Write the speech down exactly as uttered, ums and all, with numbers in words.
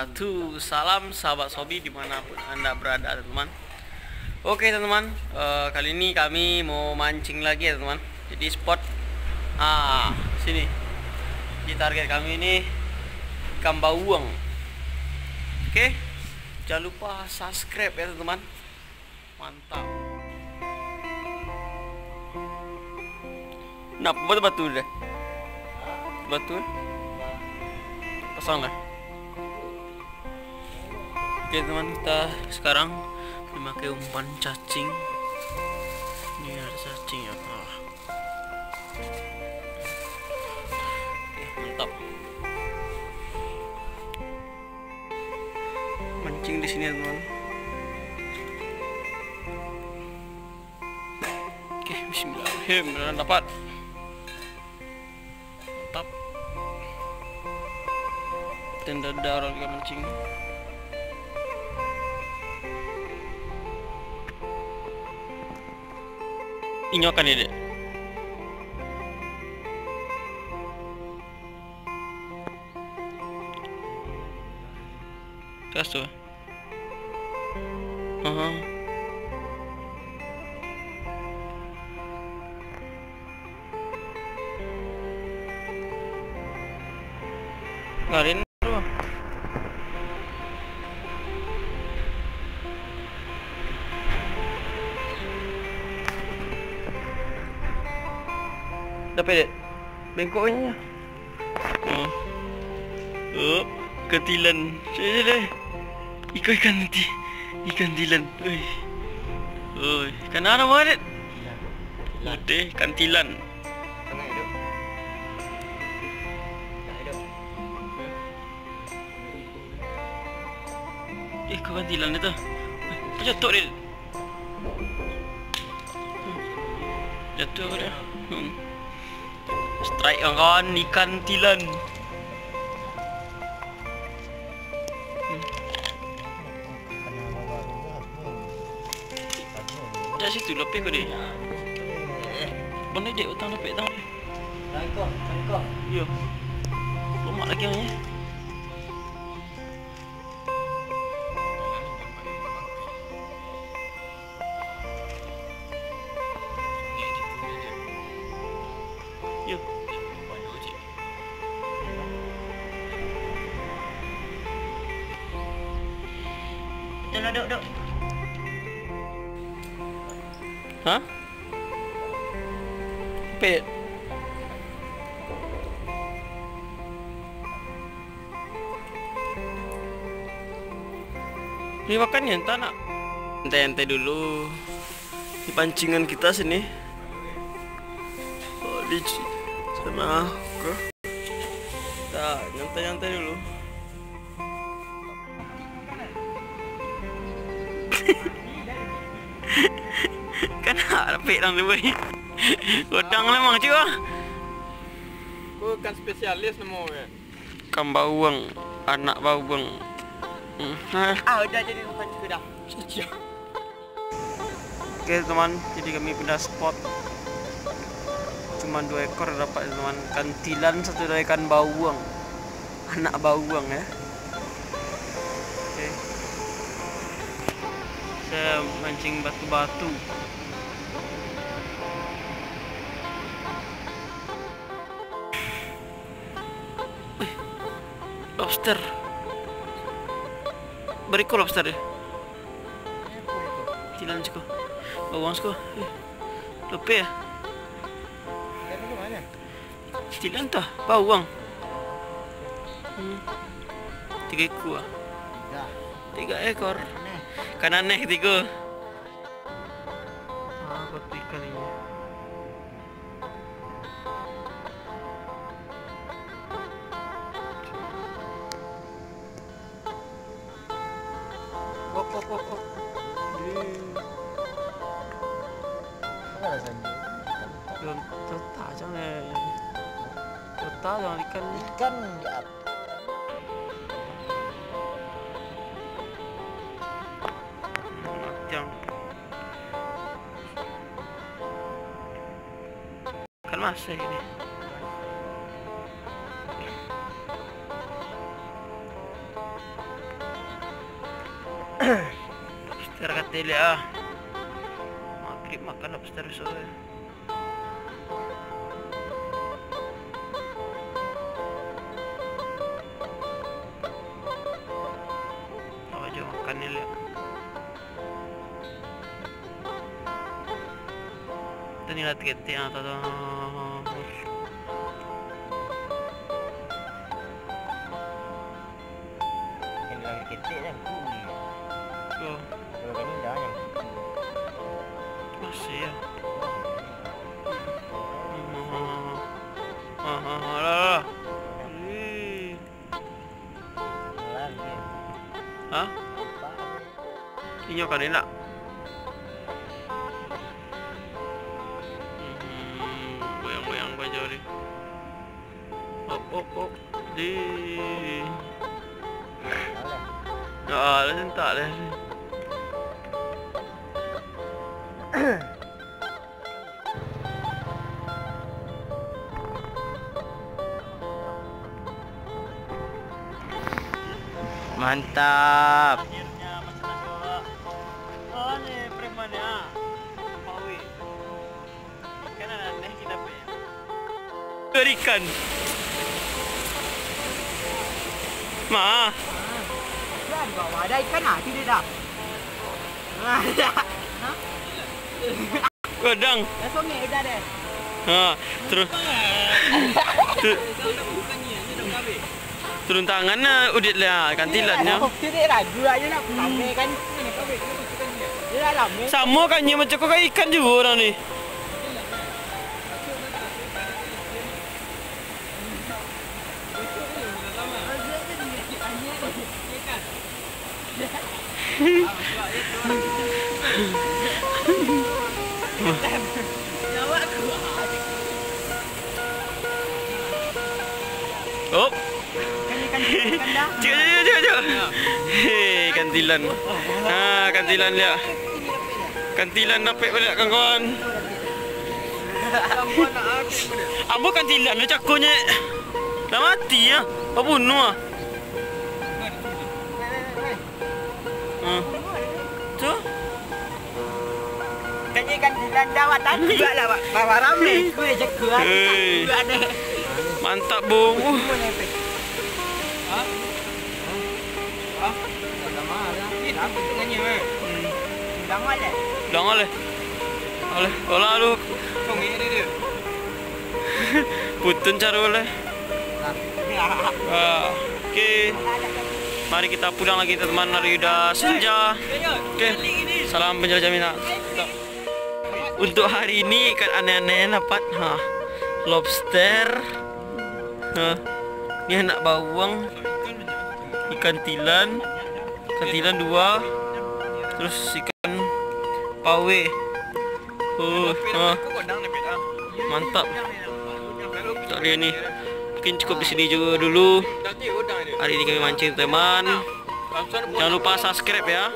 Satu salam sahabat Sobi dimanapun Anda berada, teman-teman. Oke, teman-teman, eh, kali ini kami mau mancing lagi ya, teman-teman. Jadi spot, ah, sini. Di target kami ini ikan bawang. Oke, jangan lupa subscribe ya, teman-teman. Mantap. Nah, batu-batu deh. Batu, eh. Pasang lah. Oke, teman, kita sekarang memakai umpan cacing. Ini ada cacing ya. Ah. Oke, mantap. Mancing di sini, teman. Oke, bismillahirrahmanirrahim. Dapat. Mantap. Tenda ada orang juga mancing. Inyo kan, Dek? Gas tu. Aha. Garin tu. Dapek, Dek? Bengkoknyo. Oh. Oh, ikan tilan. Cek je deh. Ikan, ikan ti-, ikan tilan. Oi. Oi, ikan apa, Dek? Tilan. Putih, ikan tilan. Tengah hidup. Tengah hidup. Eh, ikan tilan itu. Eh, jatuh, Dek. Jatuh apa dia? Hmm. Strike, kawan-kawan, ikan tilan. Hmm. Dari situ lapeh kau, Dek. Mana, Dek, utang lapeh tang? Tangkok, tangkok. Iya. Lemak lagi, ya. Yo. Duduk, duduk, duduk. Hah? Pet. Beli makan ya, entah nak. Nyantai-nyantai dulu. Di pancingan kita sini. Oh, di ci-, sana. Oke. Kita nyantai-nyantai dulu. Kan rapik dang tu, boy. Godang lah, Mang, cuba. Ko kan spesialis namo kan. Ikan bawang, anak bawang. Hmm, ha. Ah, udah jadi bukan cukup dah. Oke, teman, jadi kami pindah spot. Cuma dua ekor dapat, teman. Ikan tilan satu, dari ikan bawang. Anak bawang, ya. Oke. Saya mancing batu-batu. Wih, lobster. Bariko lobster ya. Tilan siko. Bawang siko. Eh, lope ya? Tilan tu ah, bawang. Hmm. Tiga ekor ah. Tiga ekor. Kan aneh tigo. Ah, kotikan ini. Kok, kok, kok, kok. Apa rasanya? Belum tertajam ya. Tertajam ikan. Ikan di atas. Macam. Kan masih ini. Lobster kati liak ah. Magrib makan lobster besok tu. Apo jo makan ni liak. Tu ni lah ketek ah, tu, tu. Yang dalam ketek dah kuning. Oh. Kalau kami dah yang kuning. Masih ya. Hmm. Ah, ah, ah, lah, lah. Ih. Hah? Inyo kan enak. Hmm, goyang-goyang baju ni. Oh, oh, oh. Di. Ah, lah sentak deh. Mantap. Akhirnya masuk ke bawah. Oh, ni preman ya. Pawi. Ikan ada aneh kita punya. Ikan. Ma. Lah, di bawah ada ikan ah, tu dia dah. Hah? Godang. Langsung ni, udah deh. Ha, terus. Tu. Turun tangan nah, Udit lah, kantilan nyo. Iyo, tu dek ragu aja nak pamer kan. Iyo lah, lamo. Samo kan nyo macam ko kan ikan juo urang ni. Op. Cik, cik, cik, cik. Hei, kantilan. Ha, kantilan dia. Kantilan dapek baliak, kawan-kawan. Ambo kantilan dia cako nyo. Lah mati ah. Babunuah ah. Hmm. Tu. Kan ikan tilan dah, Wak, tadi. Jugalah, Wak. Bawa rame. Kuih je kuah. Hei. Jugalah. Mantap, Bung. Uh. Hah? Hah? Ini apa tu nanya, eh? Hmm. Bilang oleh. Bilang oleh. Oleh. Olah lu. Kong ini dia. Putun cara oleh. Ah, oke. Mari kita pulang lagi, teman-teman. Hari udah senja. Oke. Salam penjelajah Minang. Untuk hari ini ikan aneh-aneh dapat. Ha. Lobster. Ha. Ni anak bawang. Ikan tilan. Ikan tilan dua. Terus ikan pawe. Oh, ha. Mantap. Tak boleh ni. Mungkin cukup di sini juga dulu. Hari ini kami mancing, teman. Jangan lupa subscribe ya.